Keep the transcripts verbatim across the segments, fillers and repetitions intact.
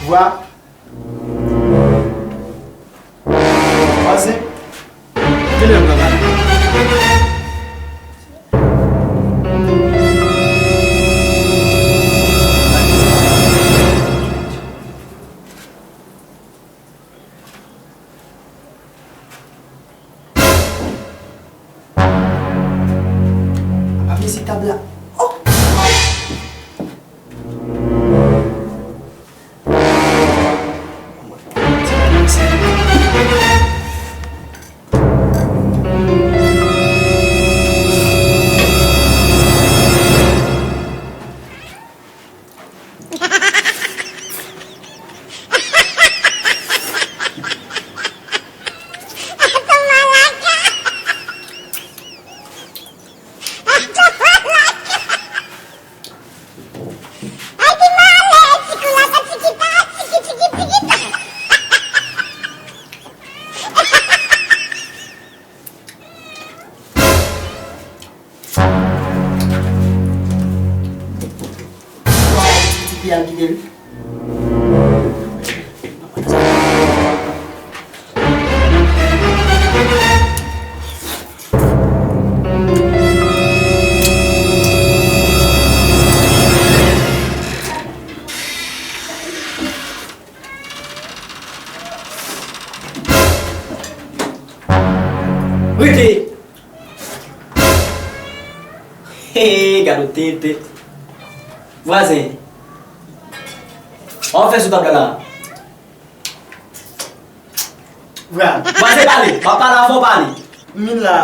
Vwa. Vwazen. Kilè m pral pale? Apa mezi tab la? Oh! Ti pye al kite l. Rete! Hey, gade yon tenten. Vwazen. Sa w fè sou tab la la? Vwazen, pale. M ap pale avè w, pale. M vin la.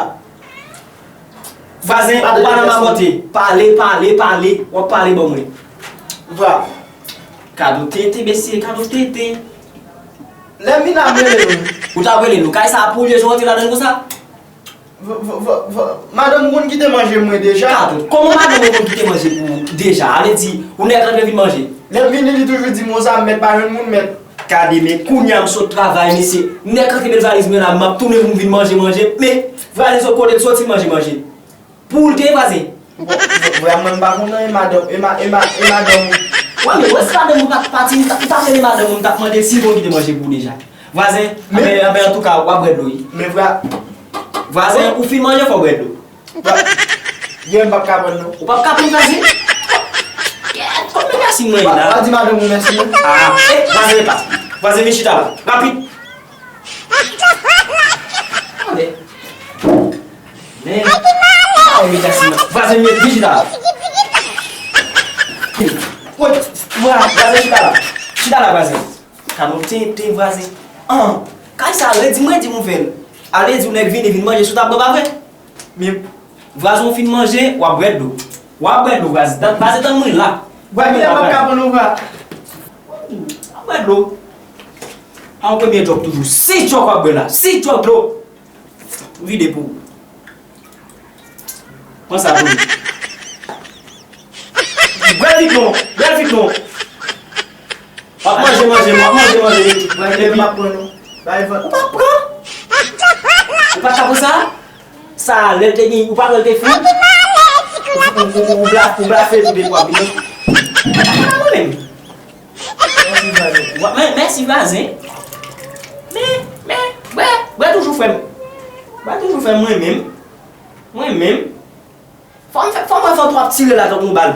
Vwazen, ou pa nan mabòte. Pale, pale, pale. W ap pale ban mwen. Vwa. Kado tenten, mesye, kado tenten. Lè m vin la, m rele nou. Ou t ap rele nou. Kay sa a pou ou ye, jan w antre ladan l konsa? V-, v-, v-, v-, madanm ou konn kite manje mwen deja. Kado, kòman madanm ou konn kite manje pou ou deja? A vle di, ou nèk rantre vin manje. Lè m vini, li toujou di m konsa, m mèt pa jwenn moun, mèt. Gade, men kounye a m sot travay, mesye. Nèk rantre met valiz mwen la, m ap tounen pou m vin manje, manje. Men, valiz ou kote l soti, manje, manje. Pou ou l te ye, vwazen? Bon, bon, vrèman, m pa konn anyen, madanm, e ma-, e ma-, e madanm ou. Wè, men wè, si madanm ou pa t pati, m ta, m ta rele madanm ou, m t ap mande l si l konn kite manje pou ou deja. Vwazen, men, anben, anben, antouka, w ap bwè dlo, wi. Men vwa-, vwazen, ou fin manje, fò w bwè dlo. Vwa-, gen, m p ap ka pran, non. Ou p ap ka pran, vwazen? Kèt, konbyen racine mwen ye la? W a di madanm ou mèsi, non? Ah, eh, vwazen, pa. Vwazen, vin chita la. Rapid. Tande. Men. Ay, vwazen, vin chita la. Woy, vwazen, chita la. Chita la, vwazen. Kado tenten, vwazen. An, kay sa, redi m, redi m ou fè l. Ale di w nèg vini, vin manje sou tab mwen, pa vre? Men, vwazen, ou fin manje, w ap bwè dlo. W ap bwè dlo, vwazen. Tan, vwazen, tann mwen la. Vwazen, m ap ka pran nou, vwa. W ap bwè dlo. A yon premye djòk toujou. Sis djòk w ap bwè la. Sis djòk dlo. Vide pou ou. Pran sa pou ou. Bwè vit non, bwè vit non. W ap manje, manje, w ap manje, manje. Epi, m ap pran non. Bay vant. Ou p ap pran? Ou pa ka pran sa? Sa, lè l te gen, ou pa wè l te fou? Ou, ou, ou, ou bla-, ou blafe tou de twa vini. Ou pa pran mwen menm. Mèsi, vwazen. Wa-, men, mèsi, vwazen. Men, men, bwè, bwè toujou, frè m. Bwè toujou, frè m, mwen menm. Mwen menm. Fò m fè, fò m wè fò w ap tire la tankou yon bal.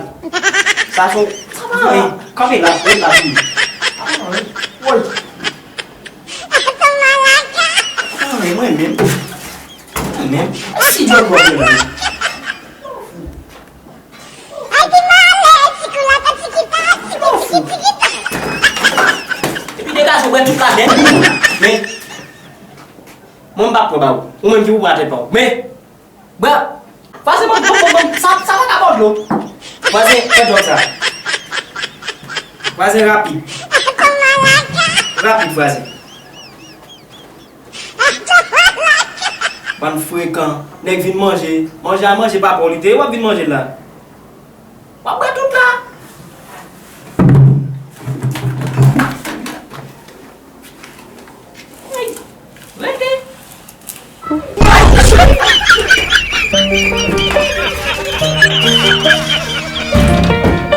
Sa se yon, sa pa anyen. Kanpe la, ret la, vini. Sa pa anyen. Woy. Sa pa anyen, mwen menm. Mwen menm. Si Dye vle, mwen menm. Epi degaje w bwè tout la nèt. Men, mwen m p ap pran ba ou. Ou menm ki pou pran tèt pa w. Men, bwè. Vwazen, ban m, ban m, ban m, ban m. Sa, sa pa ka ba w dlo. Vwazen, fè djòb sa. Vwazen, rapid. Rapid, vwazen. Bann frekan. Nèg vin manje. Manje a manje pa pa w li te ye, w ap vin manje l la. W ap bwè tout la. Hey, rete.